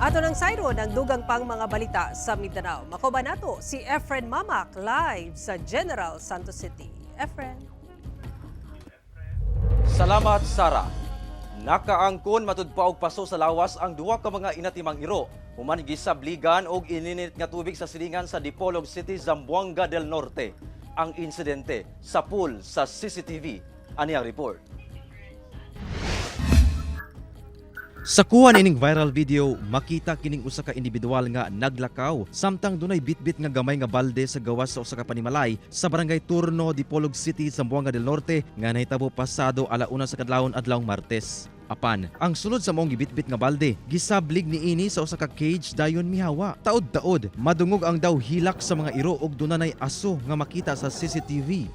Ato ng sayro ng dugang pang mga balita sa Mindanao. Makauban nato si Efren Mamac live sa General Santos City. Efren. Salamat, Sara. Nakaangkon matud pa og paso sa lawas ang duha ka mga inatimang iro human gisabligan og ininit nga tubig sa silingan sa Dipolog City, Zamboanga del Norte. Ang insidente sa pool sa CCTV. Ani ang report. Sa kuha nining viral video, makita kining usa ka individual nga naglakaw samtang dunay bitbit nga gamay nga balde sa gawas sa usa ka panimalay sa Barangay Turno, Dipolog City, Zamboanga del Norte nga nahitabo pasado 1:00 sa kadlawon adlawng Martes. Apan, ang sulod sa maong gibitbit nga balde, gisablig niini sa usa ka cage dayon mihawa. Taod-taod, madungog ang daw hilak sa mga iro ug dunay aso nga makita sa CCTV.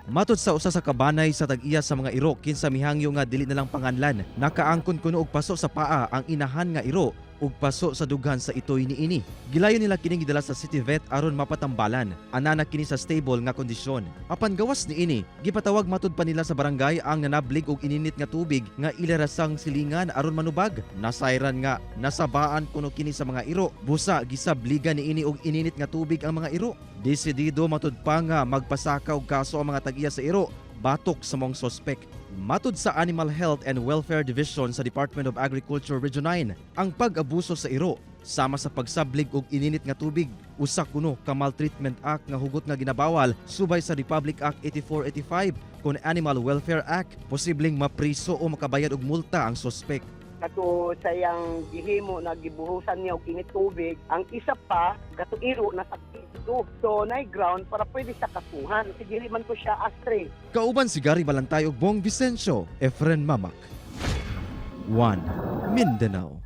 Matod sa usa sa kabanay sa tag-iya sa mga iro kinsa mihangyo nga dili na lang panganlan, nakaangkon kuno og paso sa paa ang inahan nga iro ug paso sa dughan sa itoy niini. Gilayon nila kining gidala sa city vet aron mapatambalan. Anana kini sa stable nga kondisyon. Apan gawas niini, gipatawag matud pa nila sa barangay ang nanablig og ininit nga tubig nga ilarasang silingan aron manubag. Nasayran nga nasabaan kuno kini sa mga iro. Busa gisabligan niini og ininit nga tubig ang mga iro. Desidido matud pa nga magpasaka og kaso ang mga tag-iya sa iro batok sa maong sospek. Matud sa Animal Health and Welfare Division sa Department of Agriculture Region 9, ang pag-abuso sa iro sama sa pagsablig og ininit nga tubig usa kuno ka Maltreatment Act nga hugot nga ginabawal subay sa Republic Act 8485 kon Animal Welfare Act. Posibleng mapriso o makabayad og multa ang sospek. Kato sayang gihimo na gibuhusan niya og init tubig, ang isa pa kato iro na sakito, so nay ground para pwede sa kasuhan. Sige man ko siya astre. Kauban si Gary Balantay ug Bong Vicencio, Efren Mamac. 1 Mindanao.